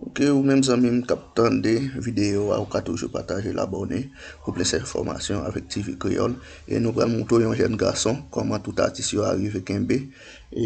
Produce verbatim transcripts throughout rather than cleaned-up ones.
Ok, ou menm zanmi m k ap tande videyo a, ou ka toujou pataje l, abòne pou plis enfòmasyon avèk T V Kreyòl. E nou pral montre w yon jèn gason kòman tout atis yo arive kenbe e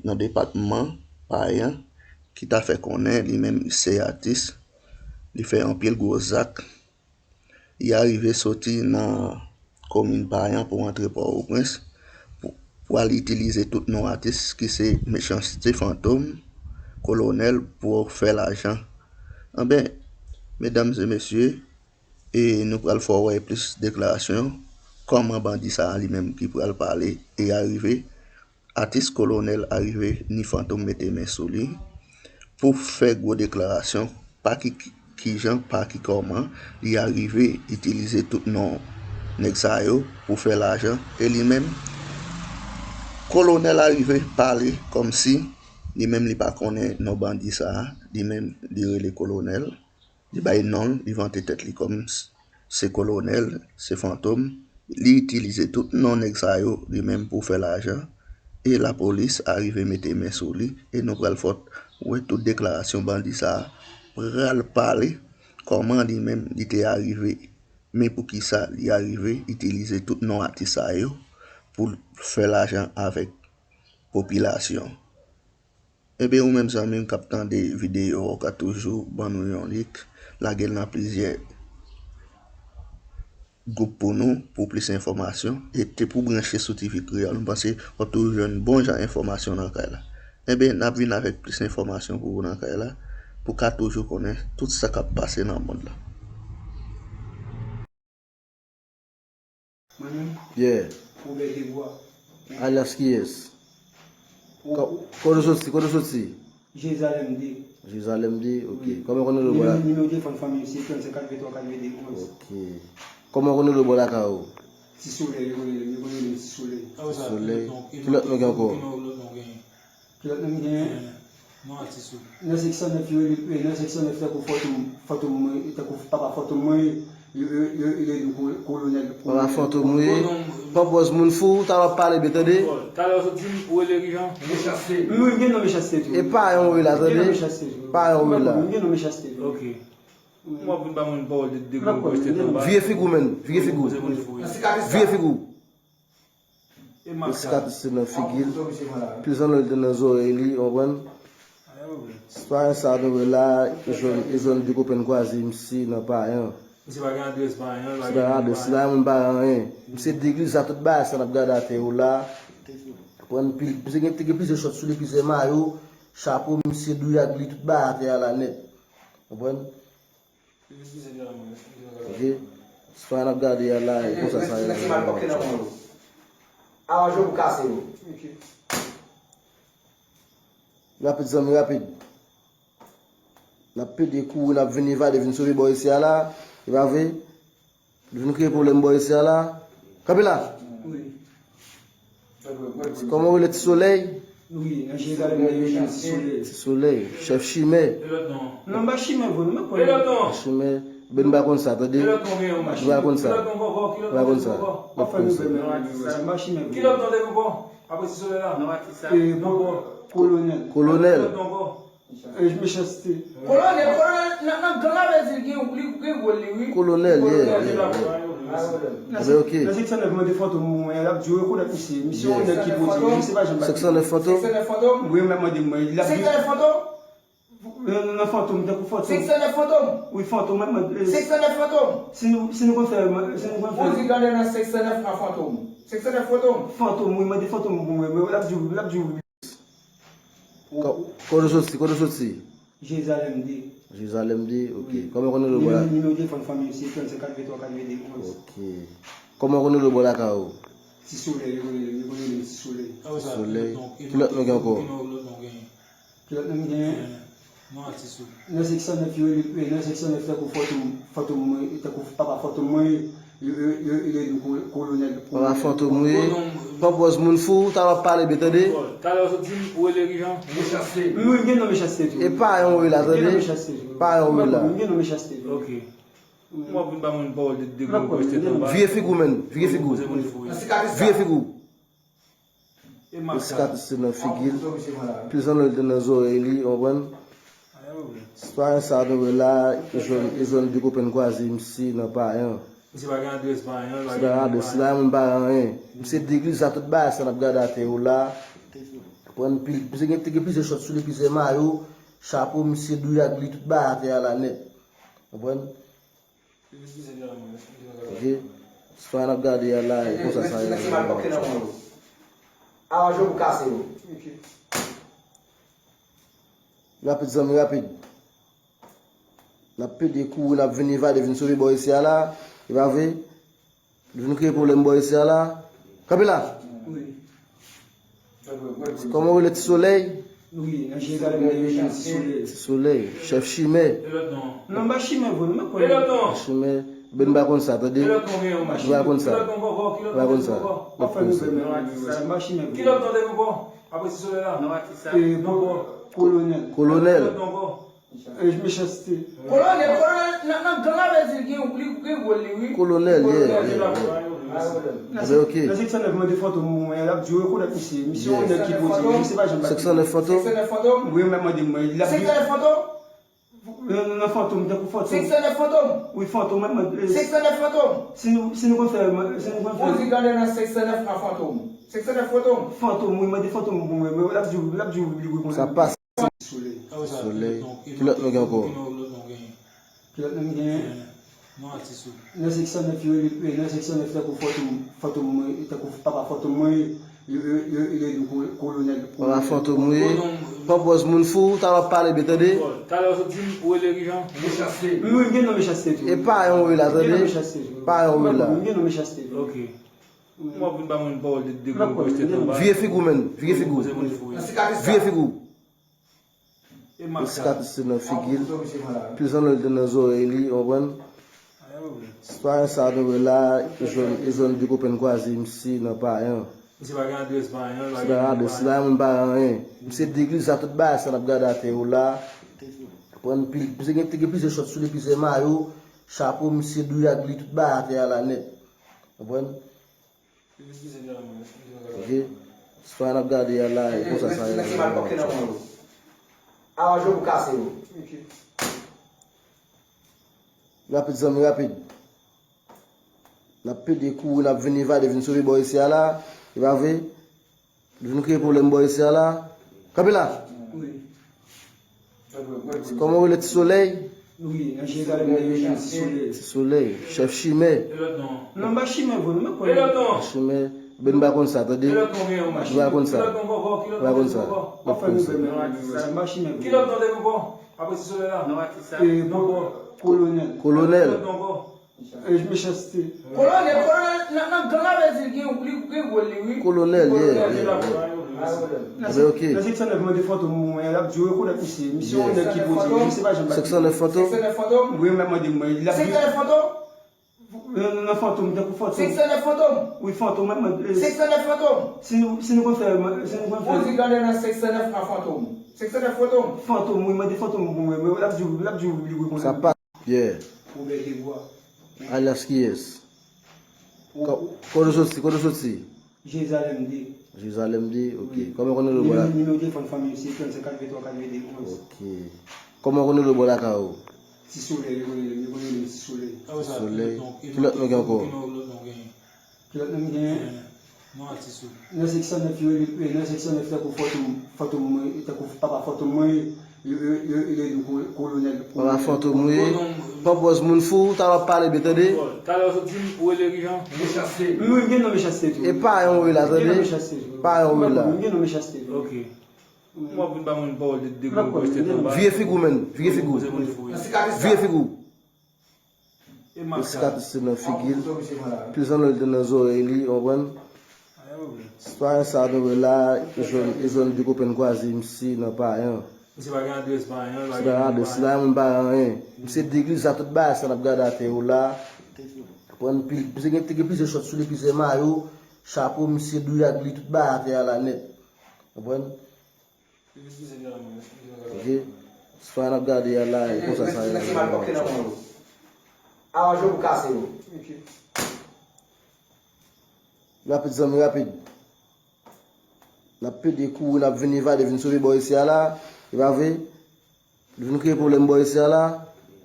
nan depatman Payan, ki ta fè konnen li menm se atis. Li fè anpil gwo zak. Li arive soti nan komin Payan pou antre Pòtoprens pou, pou al itilize tout non atis ki se Mechanste Fantom, Kolonèl, pou fè lajan. Anben, medam e mesye, e nou pral fè w wè plis deklarasyon kòman bandi sa a li menm ki pral pale e arive Atis Kolonèl arive ni Fantom mete men sou li pou fè gwo deklarasyon pa ki, ki jan, pa ki kòman li arive itilize tout non nèg sa yo pou fè lajan. E li menm, Kolonèl arive pale kòmsi li menm li pa konnen non bandi sa a, li menm li rele Kolonèl. Li bay non l, li vante tèt li kòm s-, se Kolonèl, se Fantom. Li itilize tout non nèg sa yo li menm pou fè lajan. E lapolis arive mete men sou li. E nou pral fè w wè tout deklarasyon bandi sa a pral pale, kòman li menm li te arive, men poukisa li arive itilize tout non atis sa yo pou l fè lajan avèk popilasyon. Ebyen, ou menm zanmi m k ap tande videyo a, ou ka toujou ban nou yon lik, lage l nan plizyè gwoup pou nou, pou plis enfòmasyon. E te pou branche sou T V Kreyòl, m panse w ap toujou jwenn bon jan enfòmasyon nan kay la. Ebyen, n ap vin avèk plis enfòmasyon pou ou nan kay la, pou w ka toujou konnen tout sa k ap pase nan mond la. Mwen menm? Yeah. Robert Debwa. Alyas kiyès? Ou, Ko-, ou, kote w soti? Kote w soti? Jerizalèm de. Jerizalèm de, ok. Wi. Kòman w konn rele w bò la? Nimewo, nimewo telefòn fanmi m se trannsenk katrevenntwa katrevenndez onz. Ok. Kòman w konn rele w bò lakay ou? Ti Solèy, yo konn rele m, yo konn rele m Ti Solèy. Ti Solèy. Ki lòt non gen ankò? Ki lòt non m genyen? Non, atis ou. Nan sèk san nèf yo, yo, nan sèk san nèf tankou Fantom, Fantom mwen, tankou papa Fantom mwen, yo, yo, yo, yo rele m Ko-, Kolonèl. Papa Fantom, wi. Pran pòz moun fou, talè w ap pale byen, tande. Talè w sot di m ou rele kijan? Mechanste. Mwen gen non Mechanste tou. E pa yon wi la, tande. Gen non Mechanste tou. Pa yon wi la. Mwen gen non Mechanste tou. Ok. Mwen ap vin ba moun pawòl de, de gwo pwostèt anba. Vire figi w, menn. Vire figi w. Vire figi w. Gen sikatris nan figi l. Pil zanno l te nan zòrèy li, w konprann? Sitwayen sa a nou wè la, li jwenn, li jwenn de kopenn kwaze misye nan Payan. Misye pa gen adrès Payan, li pa gen adrès la, moun pa gen anyen. Misye degliz la, tout bagay sa n ap gade atè yo la. Konprann? Pil, misye gen, te gen plizyè chòt sou li, plizyè mayo, chapo, misye douyag li, tout bagay atè a la nèt. Konprann? Ok. Sitwayen n ap gade a la, e konsa sa ye la. Aranje w pou kase yo. Rapid, zanmi, rapid. N ap pede kouri, n ap vin evade, vin sove bò isi a la. E pa vre? Vin kreye pwoblèm bò isi a la. Kanpe la. Wi. Kòman w rele? Ti Solèy? Wi, nan Jerizalèm, nan rele m Ti Solèy. Ti Solèy, chèf chimè. Non, m pa chimè vre, non, men. Chimè. Ben, m pa konn sa, tande. M pa konn sa. M pa konn sa. M pa konn sa. M pa chimè vre. Kolonèl. Kolonèl. E, Mechanste. Kolonèl, kolonèl, nan, nan gang la vle di li gen, li gen wòl li, wi. Kolonèl, yeah, yeah, yeah. Nan sèk san nèf, mande Fantom mwen, l ap di w rekonèt misye. Misye yon nèg ki pwodui, misye pa janm bay. Sèk san nèf Fantom? Sèk san nèf Fantom? Wi, men mande mwen, l ap di. Sèk san nèf Fantom? Nan, nan Fantom, tankou Fantom. Sèk san nèf Fantom? Wi, Fantom, men mande. Sèk san nèf Fantom? Si nou, si nou konn fè, si nou konn fè. Ou di gade nan sèk san nèf nan Fantom. Sèk san nèf Fantom? Fantom, wi, mande Fantom pou mwen, men l ap di w, l ap di w. Ko-, kote w soti? Kote w soti? Jerizalèm de. Jerizalèm de, ok. Wi. Kòman w konn rele w bò la? Nimewo, nimewo telefòn fanmi m se trannsenk katrevenntwa katrevenndez onz. Ok. Kòman w konn rele w bò lakay ou? Ti Solèy, yo konn rele m, yo konn rele m Ti Solèy. Ti Solèy. Ki lòt non gen ankò? Ki lòt non m genyen? Ki lòt non m genyen? Non, atis ou. Nan sèk san nèf yo, yo, nan sèk san nèf tankou Fantom, Fantom mwen, tankou papa Fantom mwen, yo, yo, yo, yo rele m Ko-, Kolonèl. Papa Fantom, wi. Pran pòz moun fou, talè w ap pale byen, tande. Talè w sot di m ou rele kijan? Mechanste. Mwen gen non Mechanste tou. E pa yon wi la, tande. Gen non Mechanste tou. Pa yon wi la. Mwen gen non Mechanste tou. Ok. Mwen ap vin ba moun pawòl de, de gwo pwostèt anba. Vire figi w, menn. Vire figi w. Vire figi w. Sikatris te nan figi l. Pil zanno l te nan zòrèy li, w konprann? Sitwayen sa nou wè la, e jwenn, e jwenn de kopenn kwaze misye nan Payan. Misye pa gen adrès Payan, misye pa gen adrès la, moun pa gen anyen. Misye de egliz la, tout bagay sa n ap gade atè yo la. Pran pil, misye gen, te gen plizyè chòt sou li, plizyè mayo, chapo, misye dwe ak li, tout bagay atè a la nèt. Konprann? Ok. Sitwayen n ap gade a la, e konsa sa ye. Aranje pou kase yo. Rapid, zanmi, rapid. N ap pede kouri, n ap vin evade, vin sove bò isi a la. E pa vre? Vin kreye pwoblèm bò isi a la. Kanpe la! Kòman w rele? Ti Solèy? Wi, nan Jerizalèm, nan rejyon Ti Solèy. Ti Solèy, chèf chimè. Non, m pa chimè vre, non, men kwè. Chimè. Ben, m pa konn sa, tande. M pa konn sa. M pa konn sa. M pa konn sa. Ki lòt non te gen ankò? Apre Ti Solèy la? Non, atis sa. Kolonèl. Kolonèl. Mechaste. Kolonèl, kolonèl, nan, nan gang la vle di li gen, li gen wòl li, wi. Kolonèl, yeah, yeah, yeah. Ebyen, ok. Nan sèk san nèf, mande Fantom mwen, l ap di yo rekonèt misye. Misye yon nèg ki pwodui, misye pa janm bat. Sèk san nèf Fantom? Sèk san nèf Fantom? Wi, mwen mande mwen, l ap di. Sèk san nèf Fantom? Nan, nan, nan Fantom, tankou Fantom. Sèk san nèf Fantom? Wi, Fantom, mwen mande. Sèk san nèf Fantom? Si nou, si nou konn fè, si nou konn fè. Ou di gade nan sèk san nèf nan Fantom. Sèk san nèf Fantom? Fantom, wi, mande Fantom pou mwen, l ap di, l ap di li rekonèt. Sa pase. Solèy. Solèy. Ki lòt non gen ankò? Ki lòt non gen? Nan sèk san nèf yo, nan sèk san nèf tankou Fantom, Fantom mwen, tankou papa Fantom mwen, yo, yo, yo, yo rele l ko-, kolonèl. Papa Fantom mwen. Pòpòz moun fou, talè w ap pale byen, tande. Talè w sot di m ou rele kijan? Mechaste. Mwen gen non Mechaste tou. E pa yon wi la, tande. Gen non Mechaste tou. Pa yon wi la. Mwen gen non Mechaste tou. Ok. M ap vin ba moun pawòl de, de gwo pòch tèt anba. Vire figi w, menn. Vire figi w. Vire figi w. E sikatris nan figi l. Plis anlè l te nan zòrèy li, w konprann? Sitwayen sa nou wè la, e jwenn, e jwenn de kopenn kwaze misye nan Payan. Misye pa gen adrès Payan, misye pa gen adrès la, moun pa gen anyen. Misye de egliz la, tout bagay sa n ap gade atè yo la. Pran pil, misye gen, te gen plizyè chòt sou li, plizyè mayo, chapo, misye dwe ak li, tout bagay atè a la nèt. Konprann? Ok. Sitwayen n ap gade a la, e konsa sa ye. Aranje pou kase yo. Rapid, zanmi, rapid. N ap pede kouri, n ap vin evade, vin sove bò isi a la. E pa vre? Vin kreye pwoblèm bò isi a la. Kanpe la! Kòman w rele? Ti Solèy? Wi, nan Jerizalèm, nan rejyon Ti Solèy. Ti Solèy, chèf chimè. Non, m pa chimè vre, non, men kwè. Chimè. Ben, m pa konn sa, tande. M pa konn sa. M pa konn sa. M pa konn sa. M pa chimè vre. Ki lòt non te gen ankò? Apre Ti Solèy la? Non, atis sa. Kolonèl. Kolonèl. Mechaste. Kolonèl, kolonèl, nan, nan gang la vle di li gen, li gen wòl li, wi. Kolonèl, yeah, yeah, yeah. Ebyen, ok. Nan sèk san nèf, mande Fantom mwen, l ap di yo rekonèt misye. Misye yon nèg ki pwodui, misye pa janm bat. Sèk san nèf Fantom? Sèk san nèf Fantom? Wi, mwen mande mwen, l ap di. Sèk san nèf Fantom? Nan, nan Fantom, tankou Fantom. Sèk san nèf Fantom? Wi, Fantom, mwen mande. Sèk san nèf Fantom? Si nou, si nou konn fè, si nou konn fè. Ou di gade nan sèk san nèf nan Fantom. Sèk san nèf Fantom? Fantom, wi, mande Fantom pou mwen, l ap di, l ap di li rekonèt. Sa pa Yeah. Robert Debwa. Alyas kiyès? Kote w soti? Kote w soti? Jerizalèm de. Jerizalèm de, ok. Wi. Kòman w konn rele bò la? Nimewo telefòn fanmi m se trannsenk katrevenntwa katrevenndez onz. Ok. Kòman w konn rele bò lakay ou? Ti Solèy, yo konn rele m, yo konn rele m Ti Solèy. Ti Solèy. Ki lòt non gen ankò? Ki lòt non m genyen? Non, atis ou. Nan sèk san nèf yo, nan sèk san nèf tankou Fantom, Fantom mwen, tankou papa Fantom mwen, yo, yo, yo, yo rele l ko-, kolonèl. Papa Fantom, wi. Pòpòz moun fou, talè w ap pale byen, tande. Talè w sot di m ou rele kijan? Mechaste. Mwen gen non Mechaste tou. E pa yon wi la, tande. Gen non Mechaste tou. Pa yon wi la. Mwen gen non Mechaste tou. Ok. M ap vin ba moun pawòl de, de gwo pòch tèt anba. Vire figi w, menn. Vire figi w. Vire figi w. Yo sikatris nan figi l, plis anlè l te nan zòrèy li, w konprann? Sitwayen sa nou wè la, e jwenn, e jwenn de kopenn kwaze misye nan Payan. Misye pa gen adrès Payan, misye pa gen adrès la, moun pa gen anyen. Misye de egliz la, tout bagay sa n ap gade atè yo la. Pran pil, misye gen, te gen plizyè chòt sou li, plizyè mayo, chapo, misye dwe ak li, tout bagay atè a la nèt. Konprann? Ok. Sitwayen n ap gade a la, e konsa sa ye. Aranje pou kase yo. Rapid, zanmi, rapid. N ap pede kouri, n ap vin evade, vin sove bò isi a la. E pa vre? Vin kreye pwoblèm bò isi a la.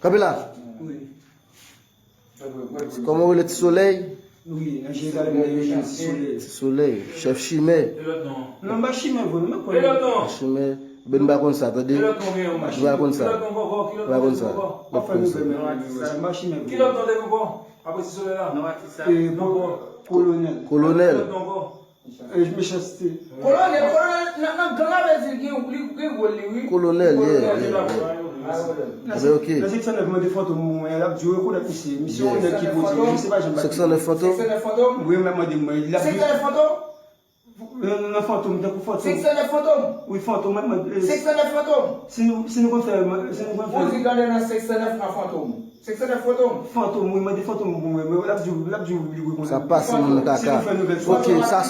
Kanpe la. Wi. Kòman w rele Ti Solèy? Wi, nan je gade mwen yo jwenn Ti Solèy. Ti Solèy, chèf chimè. Non, m pa chimè vre, non, men kòman? Chimè. Ben, m pa konn sa, tande. M pa konn sa. M pa konn sa. Wap fè nou fè men, men, men, men, m pa chimè vre. Ki lòt non de nou bon? Apre Ti Solèy la? E, ko- Kolonèl. Kolonèl. E, Mechanste. Kolonèl, kolonèl, nan, nan gang la vle di gen, li gen wòl li, wi. Kolonèl, yeah, yeah, yeah. Ebyen, ok. Nan sèk san nèf mande Fantom mwen, l ap di yo rekonèt misye. Misye yon nèg ki pwodui, misye pa janm bat. Sèk san nèf Fantom? Sèk san nèf Fantom? Wi, men mande mwen, l ap di. Sèk san nèf Fantom? Nan, nan Fantom, tankou Fantom. Sèk san nèf Fantom? Wi, Fantom, mwen, mwen, Sèk san nèf Fantom? Si nou, si nou konn fè, si nou konn fè. Ou di gade nan sèk san nèf nan Fantom. Sèk san nèf Fantom? Fantom, wi, mande Fantom pou mwen, men l ap di, l ap di li rekonèt. Sa pase moun kaka. Ok, sa